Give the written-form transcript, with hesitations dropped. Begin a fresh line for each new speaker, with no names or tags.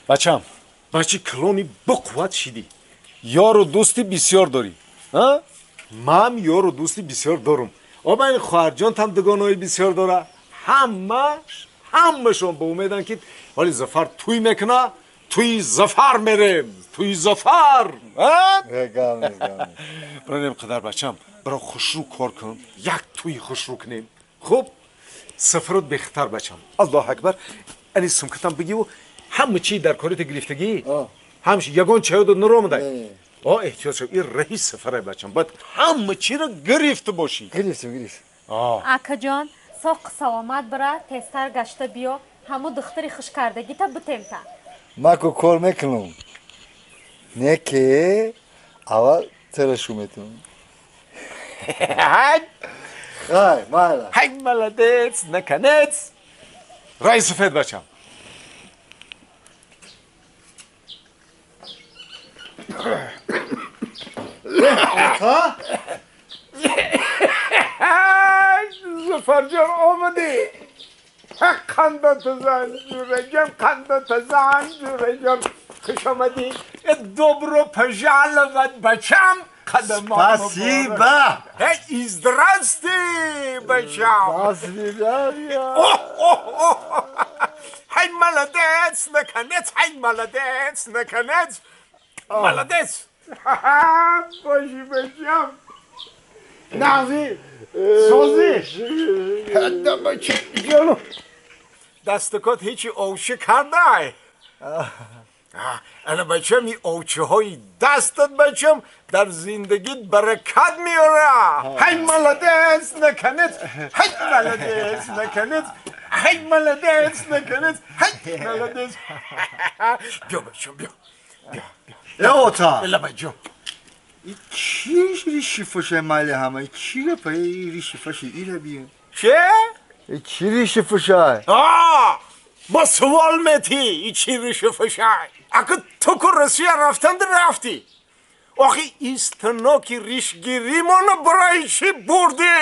Бачам, бачи калони бақувват шидӣ. Ёру дӯсти бисёр дорӣ. Ман ёру дӯсти бисёр дорум. Оба ин хоҳарҷонтам дугонаҳои бисёр дора. Ҳамашон ба умеданд, ки ҳоли Зафар тӯй мекуна, тӯи Зафар мерем. Тӯи Зафар. Бирем қадар, бачам, биро хушрӯ кор кун. Як тӯи хушрӯ кунем. Хуб, сафарот бехатар, бачам. Аллоҳ акбар. Ани сумкатам бигиву ҳама чи дар корита гирифтагӣ, ҳамш ягон чаёдо наромадай. О, эҳтиёт шав, ин раҳи сафарай, бачам, бояд ҳама чиро гирифта бошӣ.
Гирифтем, гирифтем.
Акаҷон, соқ саломат бира, тезтар гашта биё, ҳаму духтари хушкардагита бутемта.
Ман ку кор мекунам, не ки аввал тера шу метунам. Хай, майла.
Ҳай, молодец, наконец. Раи сафед, бачам. Зафарҷон, омадӣ? Қандатазан, ҷураҷон, қандатазан, ҷураҷон, хуш омадӣ. Добро пожаловать, бачам.
Спасибо.
И здрасте, бачам.
До свидания.
Ҳай, молодец, наконец, ҳай, молодец, наконец. Молодец. Боши, бачам. Нағзи, созӣ. Дастукот ҳечи овчӣ кардай. Ана, бачам, и овчиҳои дастат, бачам, дар зиндагит баракат меёра. Ҳай, молодец, наконец. Ҳай, молодец, наконец. Ҳай, молодец, наконец. Ҳай, молодец. Биё, бачам, биё.
Э, ота.
Лабаҷон.
Чи риши майли ҳама? Чи гапа риши фаши ира биё?
Че?
Чи риши фушай?
Бо суол метӣ, и чи риши фушай? Ака, ту ку Россия рафтанди рафтӣ. Охи истаноки ришгиримона барои чӣ бурдӣ?